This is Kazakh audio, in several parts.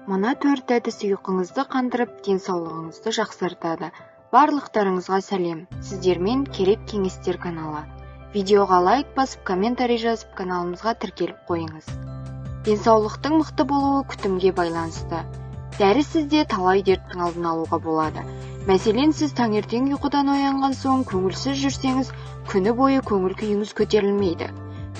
Мына төрт әдіс ұйқыңызды қандырып, денсаулығыңызды жақсартады. Барлықтарыңызға сәлем! Сіздермен «Керек кеңестер» каналы. Видеоға лайк басып, комментарий жазып, каналымызға тіркеліп қойыңыз. Денсаулықтың мықты болуы күтімге байланысты. Дәрісіз де талай дерттің алдын алуға болады. Мәселен, сіз таңертең ұйқыдан оянған соң көңілсіз жүрсеңіз, күні бойы көңіл күйіңіз көтерілмейді.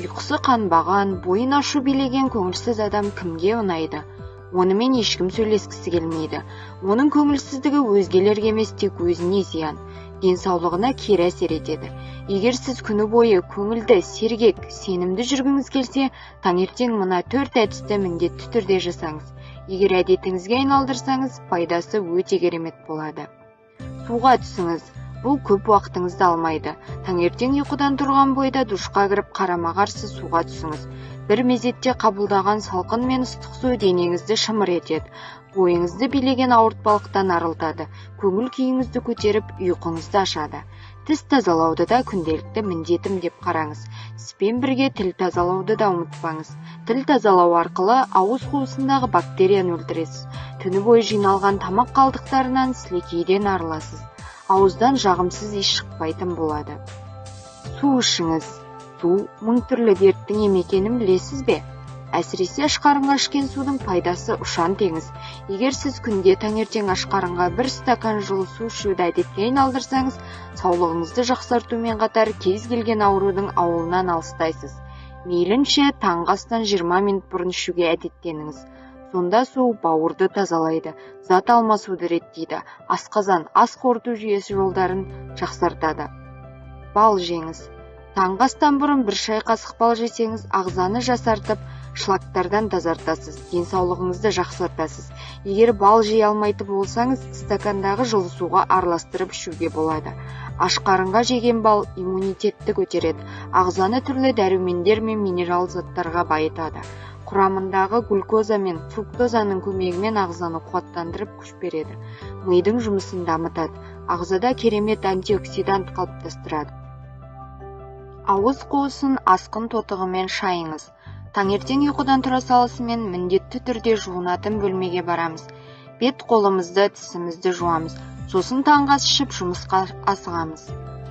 Ұйқысы қанбаған, бойын ашу билеген көңілсіз адам кімге ұнайды? Онымен ешкім сөйлескісі келмейді. Оның көңілсіздігі өзгелерге емес, тек өзіне зиян, денсаулығына кері әсер етеді. Егер сіз күні бойы көңілді, сергек, сенімді жүргіңіз келсе, таңертең мына төрт әдісті міндетті түрде жасаңыз. Егер әдетіңізге айналдырсаңыз, пайдасы өте керемет болады. Суға түсіңіз. Бұл көп уақытыңызды алмайды. Таңертең ұйқыдан тұрған бойда душқа кіріп, қарама-қарсы суға түсіңіз. Бір мезетте қабылдаған салқын мен ыстық су денеңізді шымыр етеді, бойыңызды билеген ауыртпалықтан арылтады, көңіл күйіңізді көтеріп, ұйқыңызды ашады. Тіс тазалауды да күнделікті міндетім деп қараңыз. Тіспен бірге тіл тазалауды да ұмытпаңыз. Тіл тазалау арқылы ауыз қуысындағы бактерияны өлтіресіз, түні бойы жиналған тамақ қалдықтарынан, сілекейден арыласыз, ауыздан жағымсыз иіс шықпайтын болады. Су ішіңіз. Су мың түрлі дерттің емі екенін білесіз бе? Әсіресе аш қарынға ішкен судың пайдасы ұшан теңіз. Егер сіз күнде таңертең аш қарынға бір стакан жылы су ішуді әдетке айналдырсаңыз, саулығыңызды жақсартумен қатар кез келген аурудың ауылынан алыстайсыз. Мейлінше таңғы астан 20 минут бұрын ішуге әдеттеніңіз. Сонда су бауырды тазалайды, зат алмасуды реттейді, асқазан, ас қорыту жүйесі жолдарын жақсартады. Бал жеңіз. Таңғы астан бұрын бір шай қасық бал жесеңіз, ағзаны жасартып, шлактардан тазартасыз, денсаулығыңызды жақсартасыз. Егер бал жей алмайтын болсаңыз, стакандағы жылы суға араластырып ішуге болады. Аш қарынға жеген бал иммунитетті көтереді, ағзаны түрлі дәрумендер мен минерал заттарға байытады. Құрамындағы глюкоза мен фруктозаның көмегімен ағзаны қуаттандырып, күш береді, мидың жұмысын дамытады, ағзада керемет антиоксидант қалыптастырады. Ауыз қуысын асқын тотығымен шайыңыз. Таңертең ұйқыдан тұра салысымен міндетті түрде жуынатын бөлмеге барамыз, бет қолымызды, тісімізді жуамыз, сосын таңғы ас ішіп, жұмысқа асығамыз.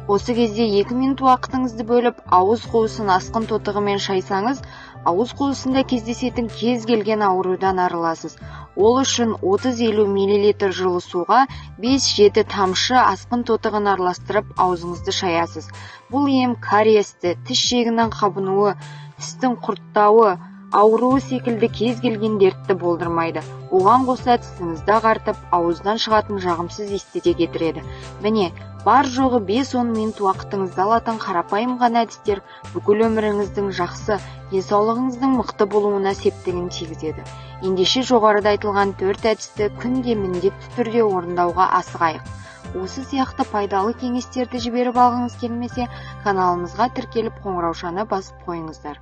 Осы кезде 2 минут уақытыңызды бөліп, ауыз қуысын асқын тотығымен шайсаңыз, ауыз қуысында кездесетін кез келген аурудан арыласыз. Ол үшін 30-50 миллилитр жылы суға 5-7 тамшы асқын тотығын араластырып, аузыңызды шаясыз. Бұл ем кариесті, тіс жиегінің қабынуы, тістің құрттауы ауруы секілді кез келген дертті болдырмайды. Оған қоса тісіңізді ағартып, ауыздан шығатын жағымсыз иісті де кетіреді. Міне, бар жоғы 5-10 минут уақытыңызды алатын қарапайым ғана әдістер бүкіл өміріңіздің жақсы, денсаулығыңыздың мықты болуына септігін тигізеді. Ендеше жоғарыда айтылған төрт әдісті күнде міндетті түрде орындауға асығайық. Осы сияқты пайдалы кеңестерді жіберіп алғыңыз келмесе, каналымызға тіркеліп, қоңыраушаны басып қойыңыздар.